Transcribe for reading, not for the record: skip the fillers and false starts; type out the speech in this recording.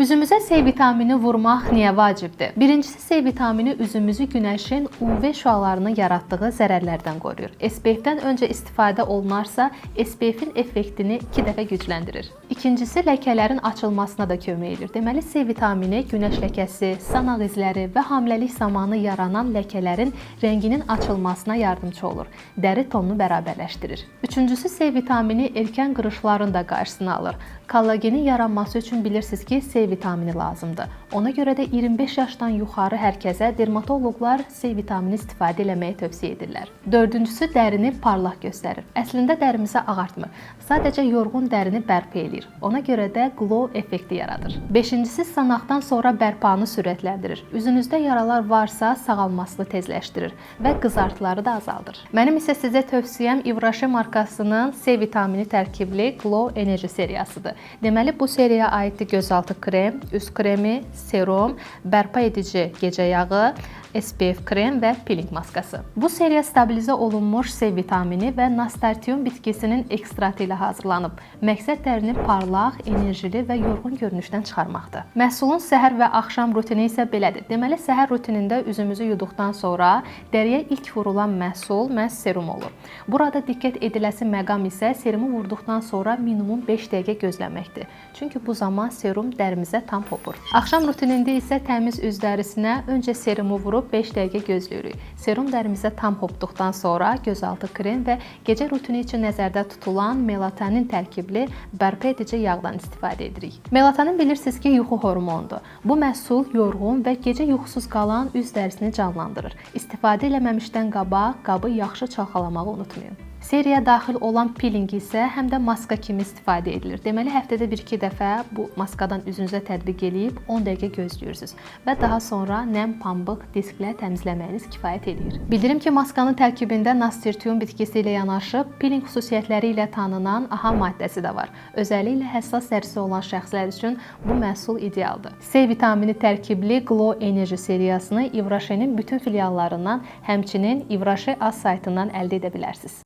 Üzümüzə C vitamini vurmaq niyə vacibdir? Birincisi, C vitamini üzümüzü günəşin UV şüalarının yaratdığı zərərlərdən qoruyur. SPF-dən öncə istifadə olunarsa, SPF-in effektini 2 dəfə gücləndirir. İkincisi, ləkələrin açılmasına da kömək edir. Deməli, C vitamini günəş ləkəsi, sanaq izləri və hamiləlik zamanı yaranan ləkələrin rənginin açılmasına yardımçı olur. Dəri tonunu bərabərləşdirir. Üçüncüsü, C vitamini erkən qırışların da qarşısını alır. Kollagenin yaranması üçün bilirsiniz ki, C vitamini lazımdır. Ona görə də 25 yaşdan yuxarı hər kəsə dermatoloqlar C vitamini istifadə eləməyi tövsiyə edirlər. Dördüncüsü, dərini parlaq göstərir. Əslində dərimizi ağartmır. Sadəcə yorğun dərini bərpa eləyir. Ona görə də glow effekti yaradır. Beşincisi, sanaqdan sonra bərpanı sürətləndirir. Üzünüzdə yaralar varsa, sağalmasını tezləşdirir və qızartıları da azaldır. Mənim isə sizə tövsiyəm Yves Rocher markasının C vitamini tərkibli Glow Energy seriyasıdır. Deməli, bu seriyaya aiddir gözaltı krem, üz kremi, serum, bərpa edici gecə yağı, SPF krem və peeling maskası. Bu seriya stabilizə olunmuş C vitamini və nastartium bitkisinin ekstraktı ilə hazırlanıb. Məqsəd dərini parlaq, enerjili və yorğun görünüşdən çıxarmaqdır. Məhsulun səhər və axşam rutini isə belədir. Deməli, səhər rutinində üzümüzü yuduqdan sonra dəriyə ilk vurulan məhsul məhz serum olur. Burada diqqət ediləsi məqam isə serumu vurduqdan sonra minimum 5 dəqiqə gözləməkdir. Çünki bu zaman serum dərimizə tam hopur. Axşam rutinində isə təmiz üz dərisinə öncə serumu vurub 5 dəqiqə gözləyirik. Serum dərimizə tam hopduqdan sonra gözaltı krem və gecə rutini üçün nəzərdə tutulan melatonin tərkibli bərpa edici yağdan istifadə edirik. Melatonin bilirsiniz ki, yuxu hormonudur. Bu məhsul yorğun və gecə yuxusuz qalan üz dərisini canlandırır. İstifadə eləməmişdən qabaq qabı yaxşı çalxalamağı unutmayın. Seriyaya daxil olan peeling isə həm də maska kimi istifadə edilir. Deməli, həftədə 1-2 dəfə bu maskadan üzünüzə tətbiq eləyib 10 dəqiqə gözləyirsiniz və daha sonra nəm pambıq disklə təmizləməyiniz kifayət eləyir. Bildirim ki, maskanın tərkibində nastirtium bitkisi ilə yanaşı peeling xüsusiyyətləri ilə tanınan AHA maddəsi də var. Özəlliklə həssas dərisi olan şəxslər üçün bu məhsul idealdır. C vitamini tərkibli Glow Energy seriyasını Yves Rocher-in bütün filiallarından, həmçinin Yves Rocher Az saytından əldə edə bilərsiniz.